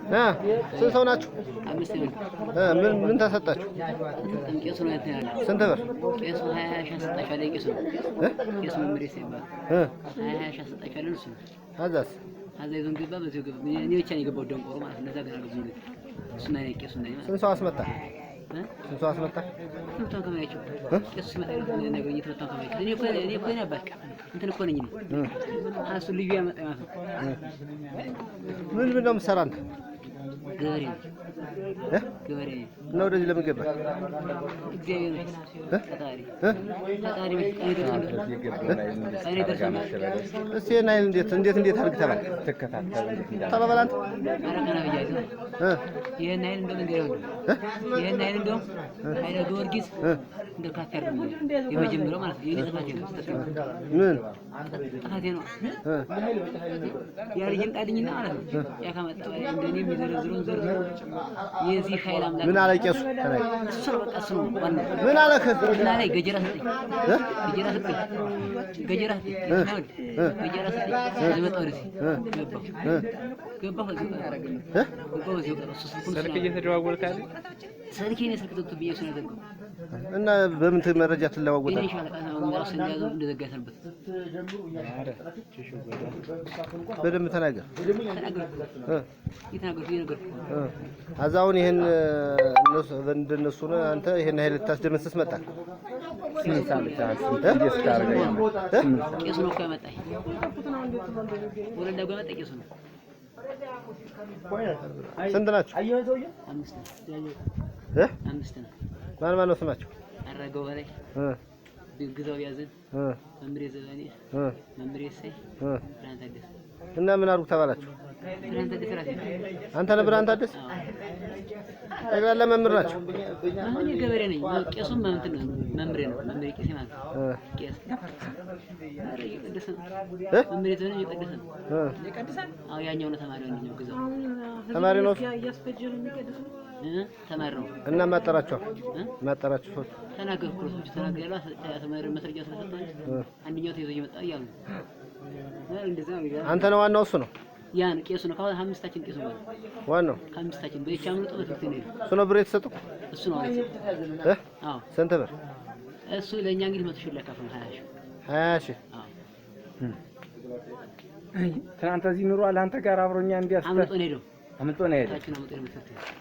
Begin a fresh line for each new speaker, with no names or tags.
ስንት ሰው ናችሁ?
አምስት ነው።
ምን ምን ተሰጣችሁ?
ቄሱ ነው እንትን ያለው።
ስንት ብር?
ቄሱ 20 20 ሺህ አሰጣችኋለሁ። ቄሱ ነው ቄሱ መምሬ ሲባል 20 20 ሺህ አሰጣችኋለሁ። እሱ ነው።
ከዛስ?
አዛ ይዞን ገባ። በዚሁ ገባ። እኔ ብቻ ነው የገባሁት ደንቆሮ ማለት ነው። እነዛ ገና ገቡ። እሱና እኔ ቄሱ እና እኔ ማለት
ስንት ሰው አስመጣ?
ነው።
ስንት ሰው አስመጣ?
ትምህርቷን ከማያቸው ቄሱ ሲመጣ ነገሩኝ። ትምህርቷን ከማያቸው እኔ እኮ እኔ አባት እንትን እኮ ነኝ እኔ። እሱ ልዩ ያመጣ ማለት ነው።
ምን ምን ነው የምትሰራ አንተ?
ገበሬ ነኝ። ገበሬ ነኝ።
እና ወደዚህ ለምን ገባህ?
እግዚአብሔር ፈጣሪ ፈጣሪ ቀኔ ደርሶ ቀኔ ደርሶ
እስኪ ይሄን ኃይል እንዴት እንዴት እንዴት አድርግ ተባለ? ተባባል አንተ።
ኧረ ቀና ብያለሁ። ይሄን ኃይል እንደው መንገድ ይኸውልህ፣ ይሄን ኃይል እንደው ኃይለ ጊዮርጊስ እንደው ካፍ ያድርግልኝ። የመጀመሪያው ማለት ነው። የእኔ ጥፋቴ ነው። ስህተት ነው።
ምን
ጥፋቴ ነው። ያ ልጅ ይምጣልኝና ማለት ነው። ያ ከመጣ በኋላ እንደኔ የሚዘረዝረውን ዘርዝሮ የዚህ ኃይል አምላክ
ምን አለ ቄሱ? ተናገር።
እሱ ነው በቃ እሱ ነው ዋናው።
ምን አለህ?
እና ላይ ገጀራ ሰጠኝ። ገጀራ ሰጠኝ። ገጀራ ሰጠኝ። ገጀራ ሰጠኝ። መጣ ወደዚህ ገባሁ ገባሁ በዚሁ ቀረ። ገባሁ በዚሁ ቀረ። እሱ ስልኩን
ስልክ እየተደዋወልክ አይደል?
ስልኬ እኔ ስልክ ዘግቶብኝ እሱ ነው የዘጋው።
እና በምን መረጃ
የእኔ
ትለዋወጣለህ?
ሻለቃ ራሱ እንደያዘው እንደዘጋ ያሰርበት
በደንብ ተናገር።
ተናገርኩ። እየተናገርኩ እየነገርኩ
አዛ አሁን ይሄን እነሱ እንደነሱ ነው። አንተ ይሄን ኃይል ልታስደመስስ መጣ።
ቄሱ ነው እኮ ያመጣኝ። ወለዳ እኮ ያመጣኝ ቄሱ ነው።
ስንት ናችሁ?
አምስት ነው። አምስት ነው።
ማን ማን ነው ስማቸው?
አራጋው በላይ፣ ግዛው ያዘን፣ መምሬ ዘበኔ፣ መምሬ እሰይ፣ ብርሃን ታደሰ።
እና ምን አድርጉ ተባላችሁ?
ብርሃን ታደሰ ራሴ ነው።
አንተ ነህ ብርሃን ታደሰ? ጠቅላላ መምህር ናቸው።
አሁን እኔ ገበሬ ነኝ። ቄሱም እንትን ነው መምሬ ነው። መምሬ ቄሴ ማለት ነው። ቄስ ኧረ እየቀደሰ ነው። መምሬ ዘበኔ እየቀደሰ ነው። አዎ ያኛው ነው ተማሪ ወንድኛው ግዛው
ተማሪ ነው እሱ?
ተማሪ ነው።
እና ማጠራቸው ማጠራቸው ሰዎች
ተናገርኩ። ሰዎች ተናግሬያለሁ። ተማሪ መስረጃ ስለሰጠኋቸው አንደኛው ተይዞ እየመጣ እያሉ ነው። እንደዛ ነው ይላል።
አንተ ነው ዋናው፣ እሱ ነው
ያ ነው ቄሱ ነው። ከአሁን አምስታችን ቄሱ ነው።
ዋናው።
ከአምስታችን በይቻ አምልጦ በትምህርት ነው የሄደው።
እሱ ነው ብር የተሰጠው።
እሱ ነው አሪፍ። አዎ
ስንት ብር?
እሱ ለእኛ እንግዲህ 100 ሺህ ሊያካፍል ነው። 20 ሺህ።
20 ሺህ።
አዎ
ትናንት እዚህ ኑሯል አንተ ጋር አብሮኛ እንዲያስተ
አምልጦ ነው የሄደው።
አምልጦ ነው የሄደው።
ታችን አምልጦ ነው የሄደው።